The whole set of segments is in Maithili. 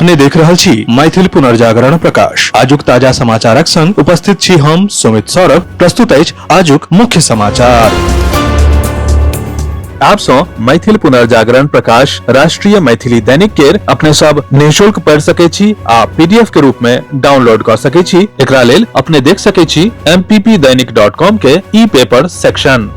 अपने देख रहल छी मैथिल पुनर्जागरण प्रकाश। आजुक ताजा समाचारक संग उपस्थित छी हम सुमित सौरभ। प्रस्तुत अछि आजुक मुख्य समाचार। आप सौ मैथिल पुनर्जागरण प्रकाश राष्ट्रीय मैथिली दैनिक केर अपने सब निःशुल्क पढ़ सके छी आ पीडीएफ के रूप में डाउनलोड कर सके छी। एकरा लेल अपने देख सके छी mppdainik.com के ई पेपर सेक्शन।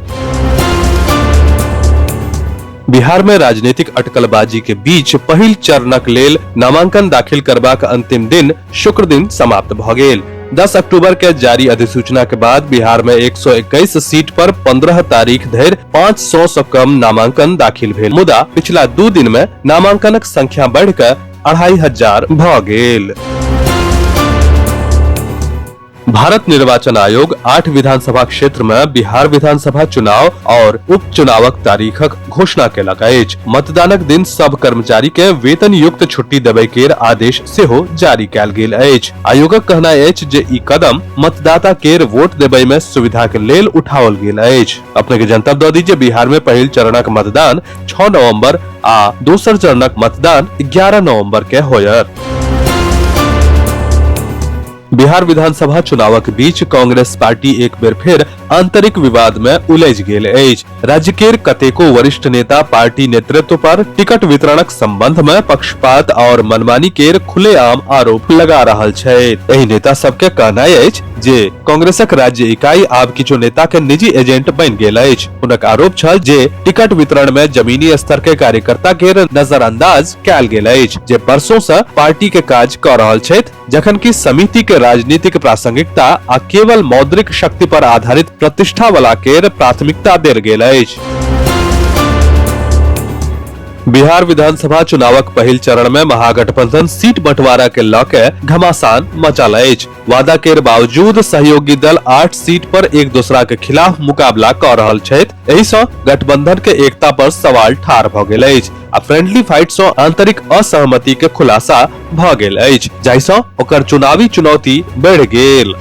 बिहार में राजनीतिक अटकलबाजी के बीच पहिल चरणक लेल नामांकन दाखिल करबाक अंतिम दिन शुक्र दिन समाप्त भ गेल। 10 अक्टूबर के जारी अधिसूचना के बाद बिहार में 121 सीट पर 15 तारीख धरि 500 सँ कम नामांकन दाखिल भेल, मुदा पिछला 2 दिन में नामांकनक संख्या बढ़ि कऽ 2500 भ गेल। भारत निर्वाचन आयोग 8 विधानसभा क्षेत्र में बिहार विधानसभा चुनाव और उपचुनावक तारीखक घोषणा केलक अछि। मतदानक दिन सब कर्मचारी के वेतन युक्त छुट्टी देबय केर आदेश सेहो जारी कयल गेल अछि। आयोगक कहनाइ अछि जे ई कदम मतदाता केर वोट देबय में सुविधा के लेल उठाओल गेल अछि। अपने के जनतब दऽ दी जे बिहार में पहिल चरणक मतदान 6 नवंबर आ दोसर चरणक मतदान 11 नवंबर के होयत। बिहार विधानसभा चुनावक बीच कांग्रेस पार्टी एक बेर फेर आंतरिक विवाद में उलझि गेल अछि। राज्य केर कतेको वरिष्ठ नेता पार्टी नेतृत्व पर टिकट वितरणक संबंध में पक्षपात और मनमानी केर खुलेआम आरोप लगा रहल छथि। एहि नेता सबके कहनाइ अछि जे कांग्रेसक राज्य इकाई आब किछु नेता के निजी एजेंट बनि गेल अछि। हुनक आरोप छल जे टिकट वितरण में जमीनी स्तर के कार्यकर्ता केर नजरअंदाज कयल गेल अछि, जे वर्षों से पार्टी के काज क रहल छथि, जखन कि समिति के राजनीतिक प्रासंगिकता आ केवल मौद्रिक शक्ति पर आधारित प्रतिष्ठा वाला केर प्राथमिकता देल गेल अछि। बिहार विधानसभा चुनावक पहिल चरण में महागठबंधन सीट बंटवारा के लऽ के घमासान मचल अछि। वादा केर बावजूद सहयोगी दल 8 सीट पर एक दोसरा के खिलाफ मुकाबला कऽ रहल छथि। एहि सँ गठबंधन के एकता पर सवाल ठाढ़ भऽ गेल अछि आ फ्रेंडली फाइट सँ आंतरिक असहमति के खुलासा भऽ गेल अछि, जाहि सँ ओकर चुनावी चुनौती बढ़ि गेल।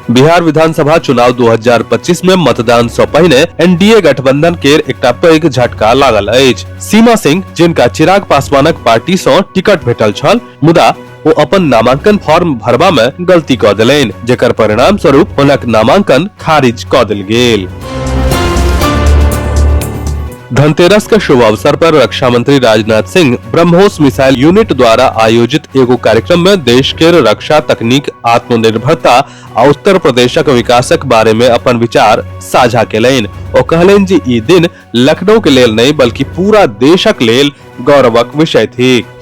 बिहार विधानसभा चुनाव 2025 में मतदान सँ पहिने एनडीए गठबंधन केर एकटा पैघ झटका लागल अछि। सीमा सिंह, जिनका चिराग पासवानक पार्टी सँ टिकट भेटल छल, मुदा ओ अपन नामांकन फॉर्म भरबा में गलती कऽ देलनि, जेकर परिणाम स्वरूप हुनक नामांकन खारिज कऽ देल गेल। धनतेरस के शुभ अवसर पर रक्षा मंत्री राजनाथ सिंह ब्रह्मोस मिसाइल यूनिट द्वारा आयोजित एगो कार्यक्रम में देश के रक्षा तकनीक, आत्मनिर्भरता आ उत्तर प्रदेशक विकासक बारे में अपन विचार साझा केलनि। ओ कहलनि जे ई दिन लखनऊ के लेल नहि बल्कि पूरा देशक लेल गौरवक विषय थिक।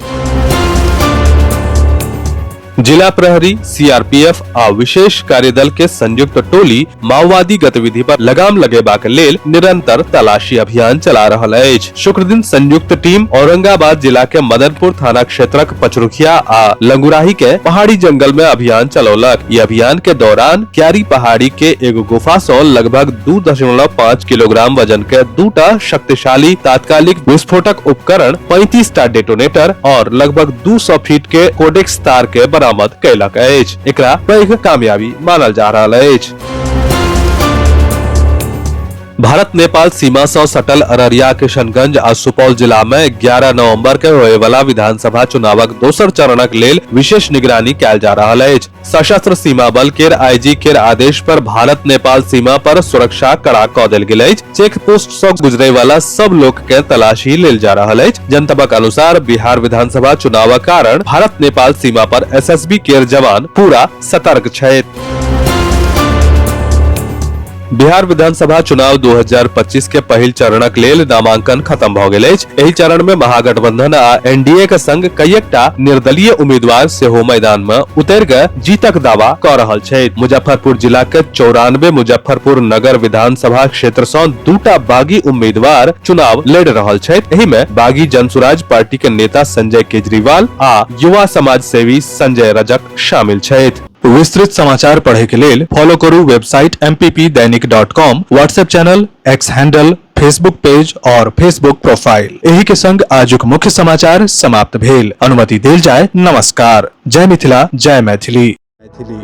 जिला प्रहरी, सीआरपीएफ आ विशेष कार्यदल के संयुक्त टोली माओवादी गतिविधि पर लगाम लगेबाक लेल निरंतर तलाशी अभियान चला रहल अछि। शुक्र दिन संयुक्त टीम औरंगाबाद जिला के मदनपुर थाना क्षेत्रक पचरुखिया आ लंगुराही के पहाड़ी जंगल में अभियान चलौलक। ई अभियान के दौरान क्यारी पहाड़ी के एगो गुफा सँ लगभग 2.5 किलोग्राम वजन के दूटा शक्तिशाली तात्कालिक विस्फोटक उपकरण, 35 टा डेटोनेटर और लगभग 200 फीट के कोडेक्स तार के बरामद कयलक अछि। एकरा पैघ कामयाबी मानल जा रहल अछि। भारत नेपाल सीमा सँ सटल अररिया, किशनगंज आ सुपौल जिला मे 11 नवंबर के होयवला विधानसभा चुनावक दोसर चरणक लेल विशेष निगरानी कयल जा रहल अछि। सशस्त्र सीमा बल केर आईजी केर आदेश पर भारत नेपाल सीमा पर सुरक्षा कड़ा कऽ देल गेल अछि। चेक पोस्ट सँ गुजरे वाला सब लोक के तलाशी लेल जा रहल अछि। जनतबक अनुसार बिहार विधानसभा चुनावक कारण भारत नेपाल सीमा पर एसएसबी केर जवान पूरा सतर्क छथि। बिहार विधानसभा चुनाव 2025 के पहिल चरणक लेल नामांकन खत्म भऽ गेल अछि। एहि चरण में महागठबंधन आ एनडीए के संग कईटा निर्दलीय उम्मीदवार सेहो मैदान में उतरि कऽ जीतक दावा कऽ रहल छथि। मुजफ्फरपुर जिला के 94 मुजफ्फरपुर नगर विधानसभा क्षेत्र सँ दूटा बागी उम्मीदवार चुनाव लड़ रहल छथि। एहि में बागी जनसुराज पार्टी के नेता संजय केजरीवाल आ युवा समाज सेवी संजय रजक शामिल छथि। विस्तृत समाचार पढ़े के लेल फॉलो करू website mppdainik.com, WhatsApp channel, X handle, Facebook page और फेसबुक प्रोफाइल। एही के संग आजुक मुख्य समाचार समाप्त भेल। अनुमति देल जाय। नमस्कार। जय मिथिला, जय मैथिली। मैथिली।